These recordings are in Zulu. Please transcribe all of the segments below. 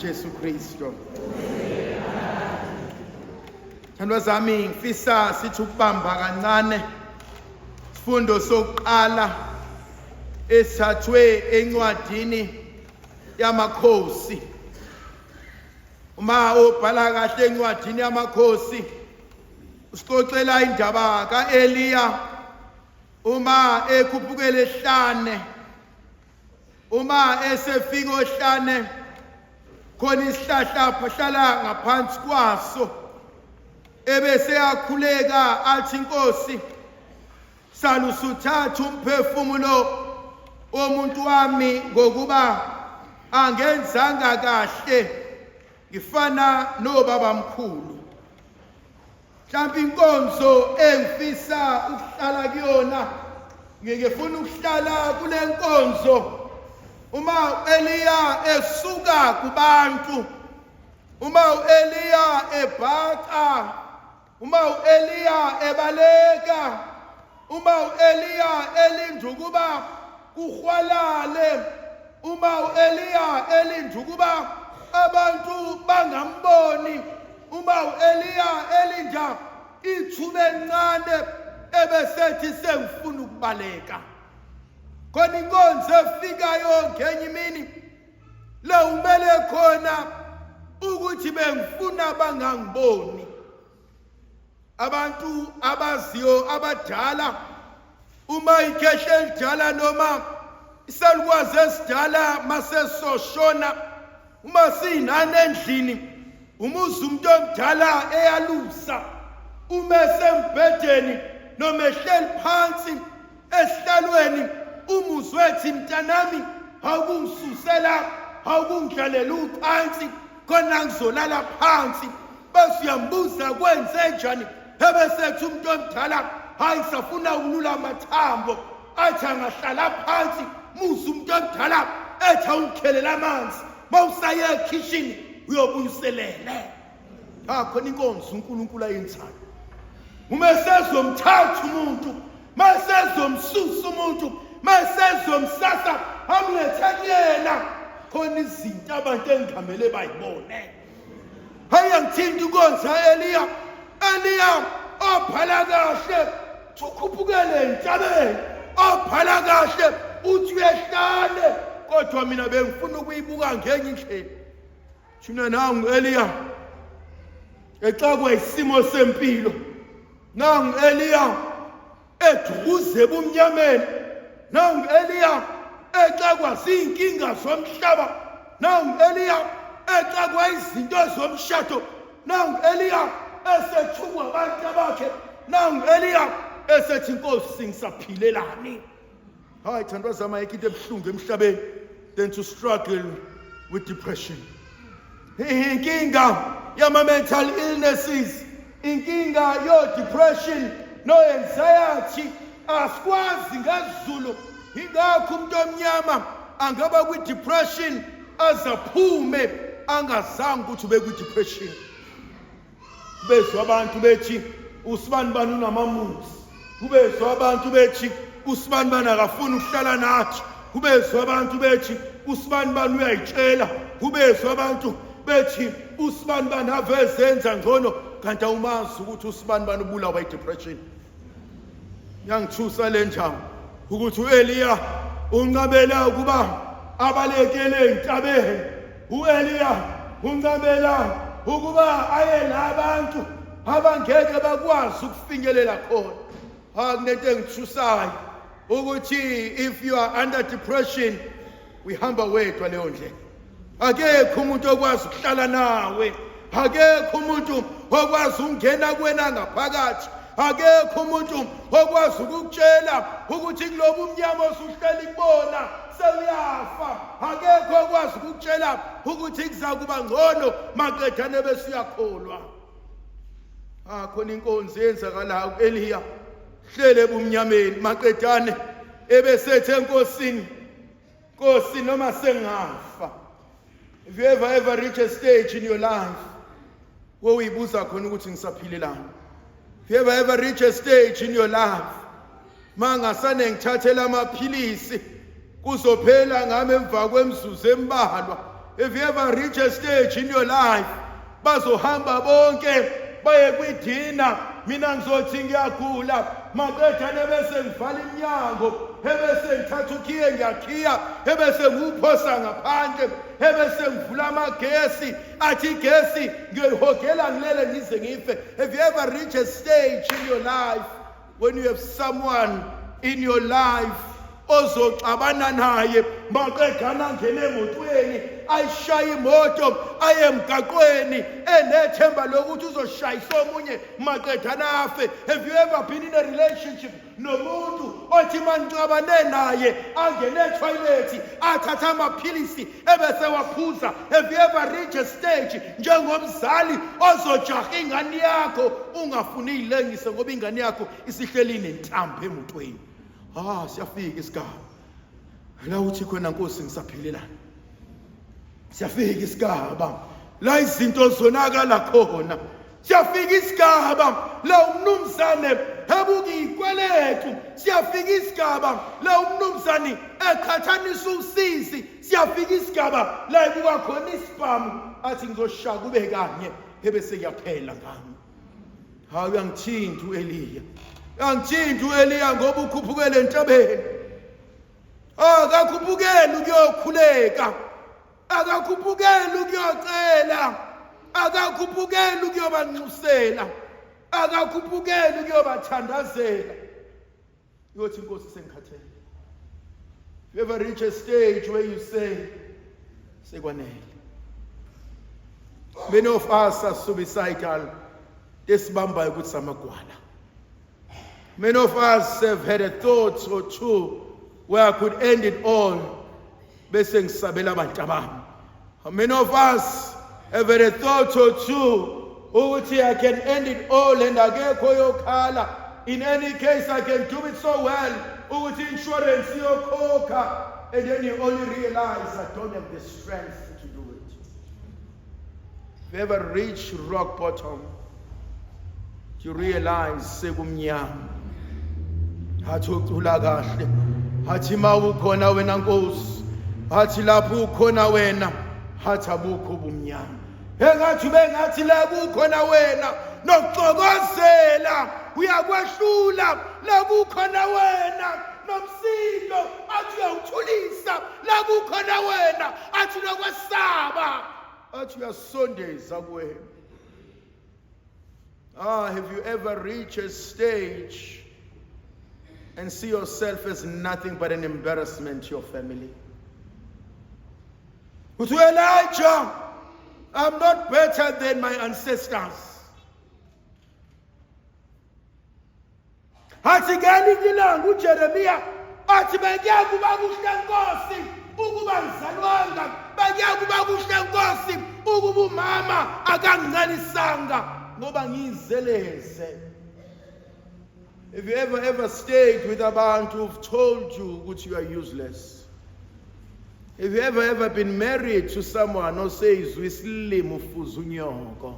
Jesu Kristo. Thandwa zami, ngifisa sithi ukubamba kancane isifundo sokuqala esithathwe encwadini yamakhosi. Uma ubhala kahle encwadini yamakhosi, usixoxela indaba kaEliya uma ekhuphukele ehlane. Uma esefika ohlane, khona isihlahla ahlala ngaphansi kwaso, ebese yakhuleka athi, "Inkosi, salusuthatha umphefumulo womuntu wami, ngokuba angenzanga kahle, ngifana nobaba mkhulu." Mhlawumbe inkonzo engifisa ukuhlala kuyona, ngikefuna ukuhlala kule nkonzo uma uEliya esuka kubantu, uma uEliya ebhaca, uma uEliya ebaleka, uma uEliya elinda ukuba kuhwalale, uma uEliya elinda ukuba abantu bangamboni, uma uEliya elinda ithuba elincane ebesethi sengifuna ukubaleka. Khona inkonzo efikayo ngenye imini le umele khona ukuthi bengifuna bangangiboni. Abantu abaziyo abadala, uma ikhehla elidala noma isalukwazi esidala masesoshona, uma siyinani endlini, umuzi umuntu omdala eyalusa, uma esembhedeni noma ehleli phansi esihlalweni, umuzwe ethi, "Mntanami, awukungisusela, awukungidlalela ucansi khona ngizolala phansi." Bese uyambuza, "Kwenze njani?" Ebesethi umuntu omdala, "Hayi, safuna ukulula amathambo." Athi angahlala phansi, muze umuntu omdala ethi, "Awungikhelela amanzi, mawusaye ekhishini uyobuyiselele." Ha, khona inkonzo uNkulunkulu ayenzayo uma esezomthatha umuntu, masezomsusa umuntu, masezomsasa amlethe kuyena, khona izinto abantu engamele bayibone. Hayi, angithinta inkonzo Eliya. Eliya obhala kahle ukhuphukele entabeni, obhala kahle uthi uyehlane, kodwa mina bengifuna ukuyibuka ngenye indlela. Thina nangu Eliya exakwa isimo sempilo, nangu Eliya edukuze ebumnyameni, nangu Eliya exakwa zinkinga zomhlaba, nangu Eliya exakwa izinto zomshado, nangu Eliya esethukwa abantu abakhe, nangu Eliya esethi, "Inkosi, ngisaphilelani?" Hayi, thandwa zami, ayikho into ebuhlungu emhlabeni than to struggle with depression, inkinga yama-mental illnesses, inkinga yo-depression no-anxiety. Asikwazi ngesiZulu, ingakho umuntu omnyama angaba kwi-depression azaphume angazange ukuthi ube kwi-depression. Bezwa abantu bethi usibani bani unamamuzi, kubezwa abantu bethi usibani bani akafuni ukuhlala nathi, kubezwa abantu bethi usibani bani uyayitshela, kubezwa abantu bethi usibani bani avezenza ngcono, kanti awumazi ukuthi usibani bani ubulawa i-depression. Yangithusa le njalo ukuthi uEliya unqabela ukuba abalekele entabeni, uEliya unqabela ukuba aye la abantu abangeke bakwazi ukufinyelela khona. Ha, kunento engithusayo ukuthi if you are under depression, uyihamba wedwa leyo ndlela. Akekho umuntu okwazi ukuhlala nawe, akekho umuntu okwazi ukungena kuwena ngaphakathi, akekho umuntu okwazi ukukutshela ukuthi kulobu mnyama osuhleli kubona sewuyafa, akekho okwazi ukukutshela ukuthi kuza kuba ngcono maqedane bese uyakholwa. Ah, khona inkonzo yenzakalayo ku-Eliya hlele ebumnyameni, maqedane ebesethe enkosini, "Nkosi, noma sengafa." If you ever reach a stage in your life where uyibuza khona ukuthi ngisaphilelani, if you ever reach a stage in your life mangasane ngithathela amaphilisi kuzophela ngami emva kwemizuzu embalwa, If you ever reach a stage in your life, bazohamba bonke baye kwidina, mina ngizothi ngiyagula, maqedane bese ngivala iminyango, ebese ngithatha ukhiye ngiyakhiya, ebese ngiwuphosa ngaphandle, ebese ngivula amagesi, athi igesi ngiyoyihogela ngilele ngize ngife. Have you ever reached a stage in your life when you have someone in your life ozoxabana naye, maqedana angene emotweni, ayishaye imoto, aye emgaqweni enethemba lokuthi uzoshayisa omunye, maqedana afe? Have you ever been in a relationship nomuntu othi manixabane naye angene ethoyilethi, athathe amaphilisi ebese waphuza? Have you ever reached a stage njengomzali ozojaha ingane yakho, ungafuni iyilengise ngoba ingane yakho isihleli nentambo emotweni? Ah, siyafika isigaba la uthi khona, Nkosi, ngisaphilelana. Siyafika isigaba la izinto zonakala khona. Siyafika isigaba la umnumzane ebuka izikweletu. Siyafika isigaba la umnumzane eqhathanisa usizi. Siyafika isigaba la ebuka khona isibhamu, athi ngizoshaya kube kanye, ebese kuyaphela ngami. Hawu, uyangithinta uEliya, uyangithinta uEliya, ngoba ukhuphukele entabeni. Akakhuphukeli ukuyokhuleka, akakhuphukeli ukuyocela, akakhuphukeli ukuyobanxusela, akakhuphukeli ukuyobathandazela. Uyothi, Inkosi, sengikhathele. You ever reach a stage where you say, sekwanele? Many of us are suicidal, lesibambayo ukuthi samagwala. Many of us have had a thought or two where I could end it all, bese ngisabela abantu abami. Many of us have had a thought or two ukuthi I can end it all and akekho yokhala. In any case, I can do it so well ukuthi insurance iyokhokha, and then you only realize, I don't have the strength to do it. If you ever reach rock bottom, you realize sekumnyama. Athi ucula kahle, athi ma ukhona wena Nkosi, athi lapho ukhona wena, athi abukho ubumnyama. Engathi bengathi la kukhona wena nokuxokozela uyakwehlula, la kukhona wena nomsindo, athi uyawuthulisa, la kukhona wena, athi nokwesaba, athi uyasondeza kuwena. Ah, have you ever reached a stage and see yourself as nothing but an embarrassment to your family? Uthi Elijah, I'm not better than my ancestors. Athi ngelinye ilanga uJeremiya, athi bekuya kuba kuhle, Nkosi, ukuba ngizalwanga, bekuya kuba kuhle, Nkosi, ukuba umama akangincelisanga, ngoba ngiyizeleze. If you ever stayed with abantu who've told you ukuthi you are useless? If you ever been married to someone who says, uyisilima, ufuza unyoko?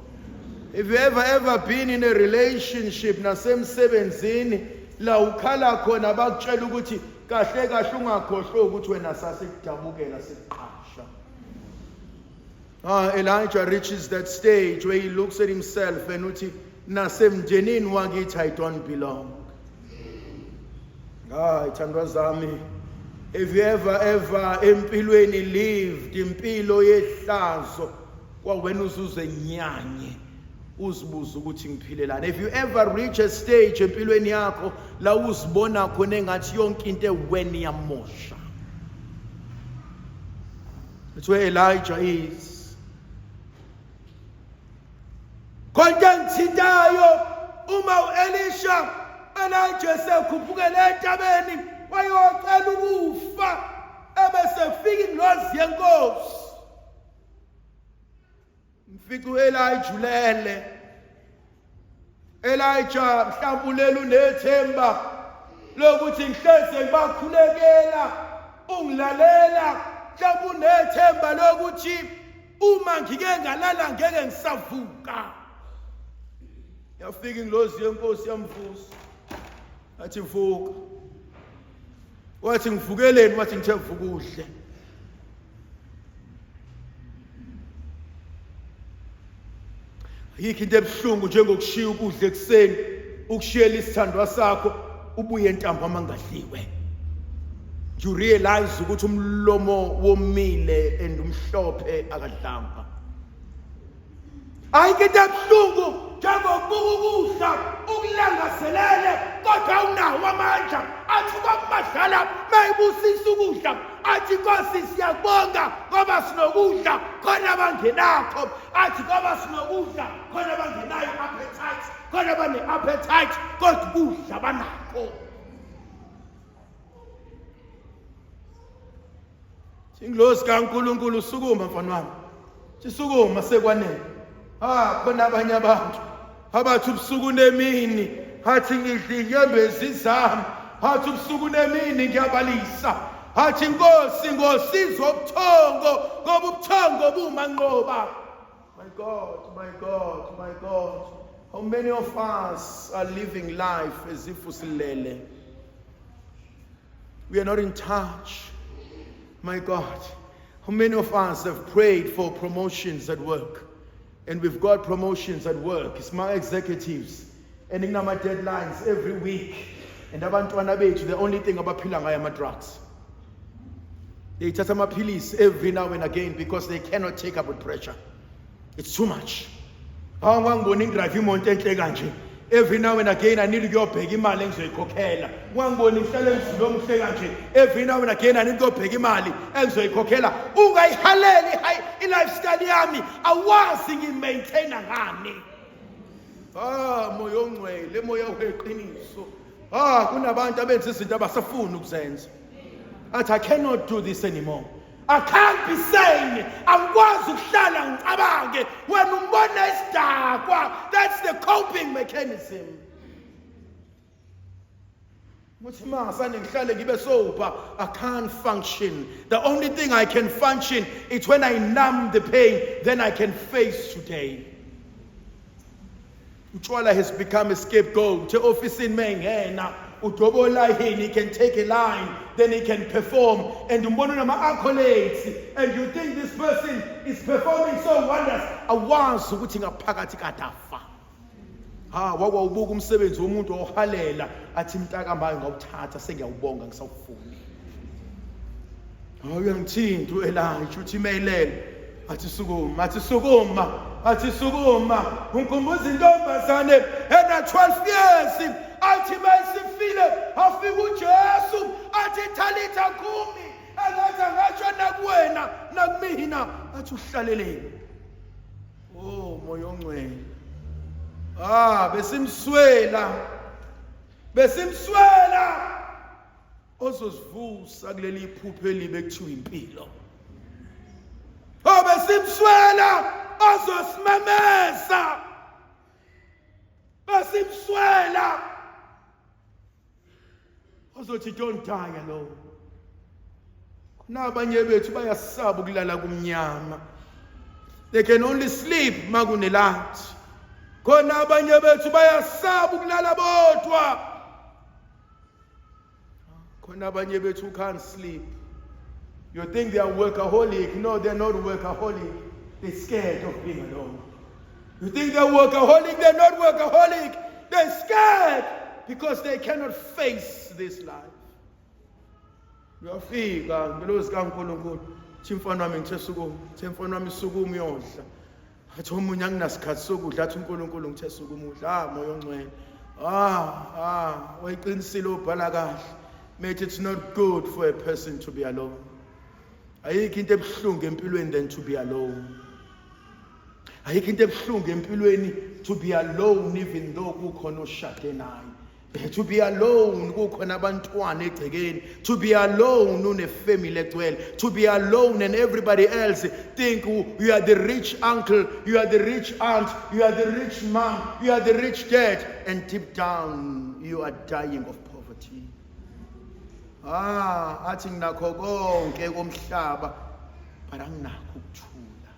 If you ever been in a relationship nasemsebenzini la ukhala khona, bakutshela ukuthi kahle kahle ungakhohlwa ukuthi wena sasikudabukela sikuqasha? Ah, Elijah reaches that stage where he looks at himself and uthi, nasemndenini wakithi I don't belong. Hayi, thandwa zami, if you ever empilweni lived impilo yehlazo, kwawena uzuze nyanye, uzibuza ukuthi ngiphilelani. If you ever reach a stage empilweni yakho la uzibona khona engathi yonke into eweni iyamosha, it's where Elijah is. Konke engithintayo uma uElisha, Elijah sekhuphukele entabeni wayocela ukufa, ebese fika ingilozi yenkosi, mfica uElijah ulele. Elijah mhlawumbe ulele unethemba lokuthi ngihleze ngibakhulekela, ungilalela, mhlawumbe unethemba lokuthi uma ngike ngalala ngeke ngisavuka. Yafika ingilozi yenkosi, yamvusa, athi, vuka. Wathi, ngivukeleni? Wathi, ngithe vuka udle. Ayikho into ebuhlungu njengokushiya ukudla ekuseni, ukushiyela isithandwa sakho ubuye ntambama ngadliwe. You realize ukuthi umlomo womile and umhlophe akadlanga. Ayikho into ebuhlungu njengokubuka ukudla ukulangazelele kodwa awunawo amandla. Athi kwakumadlala mayibusisa ukudla athi Nkosi siyakubonga ngoba sinokudla khona abangenakho. Athi ngoba sinokudla khona abangenayo appetite, khona abane-appetite kodwa ukudla banakho. Ingilosi kaNkulunkulu sukuma mfana wami. Sisukuma sekwanele. Ah khona abanye abantu abathi ubusuku nemini hathi ngidla inyembezi zami hathi ubusuku nemini ngiyabalisa hathi inkosi ngosizo ubuthongo ngoba ubuthongo bumanqoba. My God, my God, my God. How many of us are living life as if usilele? We are not in touch. My God, how many of us have prayed for promotions at work? And we've got promotions at work. It's my executives. And in my deadlines every week. And abantwana bethu, the only thing abaphila ngayo ama-drugs. They take amaphilisi every now and again because they cannot take up with pressure. It's too much. Hawu ngangibona ingidrive imoto enhle kanje. Every now and again I need ukuyobheka imali engizoyikhokhela. Wangibona ngihlala emzini omuhle kanje. Every now and again I need ukuyobheka imali engizoyikhokhela. Ungayihaleli i-lifestyle yami, awazi ngimaintaina ngani. Ah moya ongcwele, moya weqiniso. Ah kunabantu abenza izinto abasafuni ukuzenza. Athi I cannot do this anymore. I can't be sane. Angikwazi ukuhlala ngicabange wena umbona isidakwa. That's the coping mechanism. Uthi mangasane ngihlale ngibe sober, I can't function. The only thing I can function is when I numb the pain, then I can face today. Utshwala has become a scapegoat. E-ofisini mengena udoba olayini, he can take a line, then he can perform. And umbona unama-accolades and you think this person is performing so wonders. Awazi ukuthi ngaphakathi kade afa. Ha, wakwawubuka umsebenzi womuntu ohalela athi mntakambayo ngawuthatha sengiyawubonga ngisawufuni. Hawu uyangithinta uElijah uthi imeyilele athi sukuma athi sukuma athi sukuma ungikhumbuza intombazane ena 12 years athi mayisifile afika uJesu athi thalitha kumi engathi angasho nakuwena nakumina athi uhlaleleni. Oh moya ongcwele, ah besimswela besimswela ozosivusa kuleli phupho elibi ekuthiwa impilo. Oh besimswela ozosimemeza, besimswela ozothi don't die alone. Nabanye bethu bayasaba ukulala kumnyama. They can only sleep makunelight. Khona abanye bethu bayasaba ukulala bodwa. Khona abanye bethu can't sleep. You think they are workaholic. No, they're not workaholic. They're scared of being alone. You think they're workaholic? They're not workaholic. They're scared because they cannot face this life. Uyafika ngelozi kaNkulunkulu. Thi mfana wami ngithe sukuma, thi mfana wami sukuma uyodla. Athi omunye anginasikhathi sokudla, athi uNkulunkulu ngithe sukuma udla. Ah moya ongcwele. Ah ah wayiqinisile ubhala kahle. Mate it's not good for a person to be alone. Ayikho into ebuhlungu empilweni than to be alone. Ayikho into ebuhlungu empilweni to be alone even though kukhona oshade naye. To be alone kukhona abantwana egcekeni. To be alone une-family egcwele. To be alone and everybody else think you are the rich uncle, you are the rich aunt, you are the rich mom, you are the rich dad, and deep down you are dying of poverty. Ah, athi nginakho konke komhlaba but anginakho ukuthula.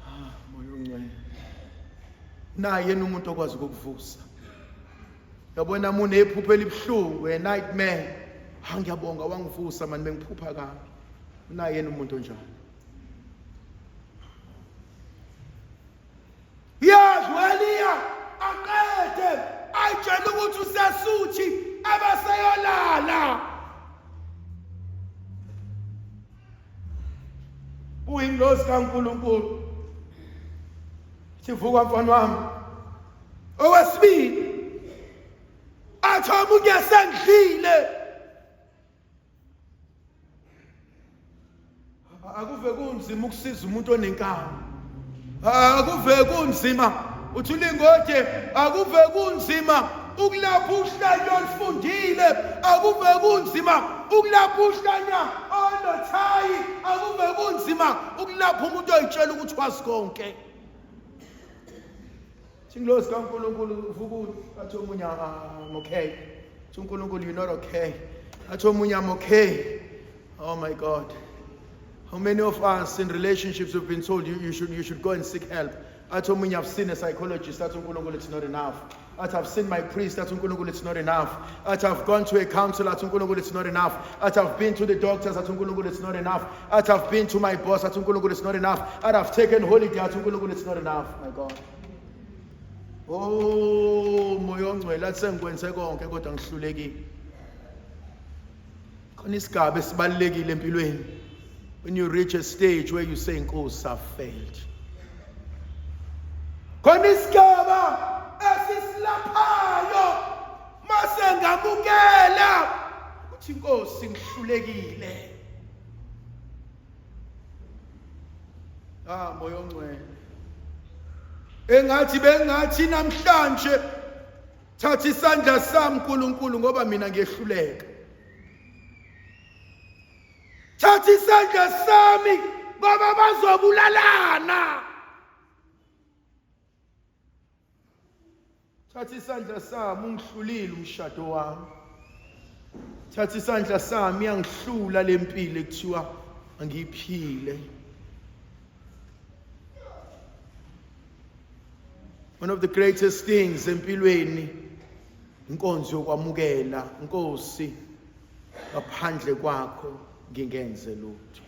Ah, moya ongcwele. Naye yena umuntu okwazi ukukuvusa. Yabona mune iphupho elibuhlungu, a nightmare. Ha ngiyabonga wangivusa mani bengiphupha kabi. Naye yena umuntu onjalo. ukuthi usesuthi abaseyolala. Uyingilosi kaNkulunkulu. Sivuka mfana wami. Owesibili athi omunye sengidlile. Akuve kunzima ukusiza umuntu onenkani. Akuve kunzima uthula ingode, akuve kunzima ukulapha uhlanya olufundile, akuve kunzima ukulapha uhlanya onothayi, akuve kunzima ukulapha umuntu oyitshela ukuthi wazi konke. Ingilosi kaNkulunkulu uvuka athi omunye I'm okay. Athi uNkulunkulu you're not okay. Athi omunye I'm okay. Oh my God. How many of us in relationships have been told you should go and seek help? Athi omunye, I've seen a psychologist. Athi uNkulunkulu, it's not enough. Athi, I've seen my priest. Athi uNkulunkulu, it's not enough. Athi, I've gone to a counselor. Athi uNkulunkulu, it's not enough. Athi, I've been to the doctors. Athi uNkulunkulu, it's not enough. Athi, I've been to my boss. Athi uNkulunkulu, it's not enough. Athi, I've taken holiday. Athi uNkulunkulu, it's not enough. My God. Oh, Moya oNgcwele, athi sengikwenze konke kodwa ngihlulekile. Khona isigaba esibalulekile empilweni. When you reach a stage where you say, Nkosi, I've failed. Khona isigaba esisilaphayo mase ngamukela ukuthi Nkosi ngihlulekile. Ah, Moya oNgcwele. Engathi bengathi namhlanje thatha isandla sami uNkulunkulu ngoba mina ngiyehluleka. Thatha isandla sami ngoba bazobulalana. Thatha isandla sami ungihlulile umshado wami. Thatha isandla sami yangihlula lempilo ekuthiwa angiyiphile. One of the greatest things empilweni inkonzo yokwamukela Nkosi, ngaphandle kwakho ngingenze lutho.